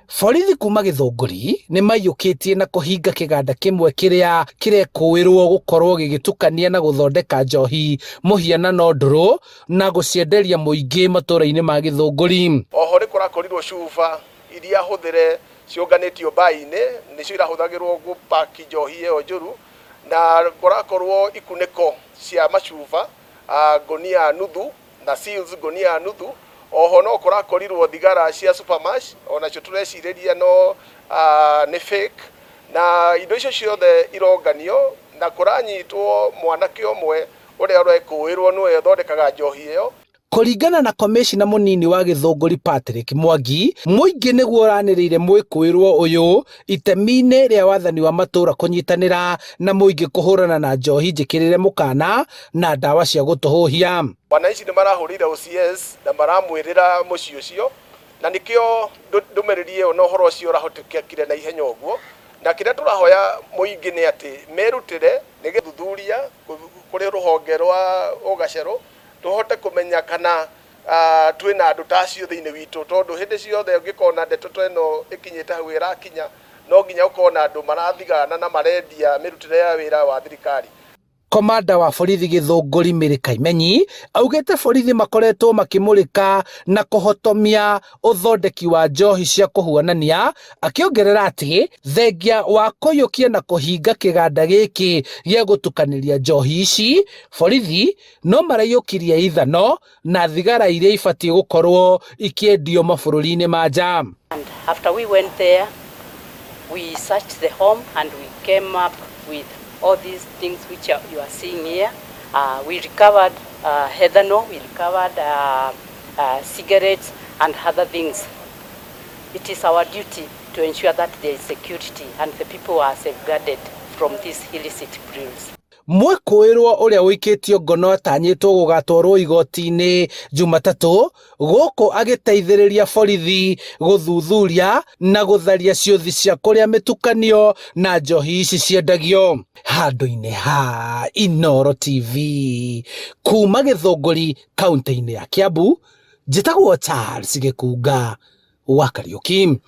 Borithi kuma Gĩthũngũri nĩ maiyũkĩtie na kũhinga kĩganda kĩmwe kĩrĩa kĩrekũĩrwo gũkorwo gĩgĩtukania na gũthondeka njohi mũhianano ndũrũ na gũcienderia mũingĩ matũra-inĩ ma Gĩthũngũri. Oho nĩ kũrakorirwo cuba iria hũthĩre ciũnganĩtio mbainĩ nĩcio irahũthagĩrwo gũpaki njohi ĩyo njũru, na kũrakorwo ikunĩko cia macuba ngũnia nuthu na seals ngũnia nuthu. Oho no kũrakorirwo thigara cia Supermash, onacio tũrecirĩria no nĩ fake, na indo icio ciothe ironganio na kũranyitwo mwanake ũmwe ũrĩa ũrekũĩrwo nĩwe ũthondekaga njohi ĩyo. Kũringana na komĩcina mũnini wa Gĩthũngũri Patrick Mwangi, mũingĩ nĩguo ũranĩrĩire mwĩkũĩrwo ũyũ itemi-inĩ rĩa wathani wa matũra kũnyitanĩra na mũingĩ kũhũrana na njohi njĩkĩrĩre mũkana na ndawa cia gũtũhũhia. Wananchi nĩ marahũrĩire OCS na maramwĩrĩra mũciĩ ũcio, na nĩkĩo ndũmĩrĩri ĩyo na ũhoro ũcio ũrahotekekire na ihenya ũguo. Na kĩrĩa tũrahoya mũingĩ nĩ atĩ merutĩre nĩ gĩthuthuria kũrĩ rũhonge rwa ũgacerũ tũhote kũmenya kana twĩna andũ ta acio thĩinĩ witũ, tondũ hĩndĩ ciothe ũngĩkona ndeto ta ĩno ĩkinyĩte hau ĩrakinya, no nginya ũkorwo na andũ marathigana na marendia mĩrutĩre ya wĩra wa thirikari. Komanda wa borithi Gĩthũngũri Mary Kaimenyi augĩte borithi makoretwo makĩmũrĩka na kũhotomia ũthondeki wa njohi cia kũhuanania, akĩongerera atĩ thengia wa kũiyũkia na kũhinga kĩganda gĩkĩ gĩa gũtukanĩria njohi ici, borithi no maraiyũkirie ithano na thigara iria ibatiĩ gũkorwo ikĩendio mabũrũri-inĩ ma nja. And after we went there, we searched the home and we came up with all these things which you are seeing here. We recovered ethanol, we recovered cigarettes and other things. It is our duty to ensure that there is security and the people are safeguarded from these illicit brews. Mwĩkũĩrwo ũrĩa ũikĩtio ngono atanyĩtwo gũgatwarwo igoti-inĩ Jumatatũ gũkũ agĩteithĩrĩria borithi gũthuthuria na gũtharia ciũthi cia kũrĩa mĩtukanio na njohi ici ciendagio. Handũ-inĩ ha Inooro TV kuma Gĩthũngũri kaunti-inĩ ya Kiambu, njĩtagwo Charles Gĩkunga wa Kariũki.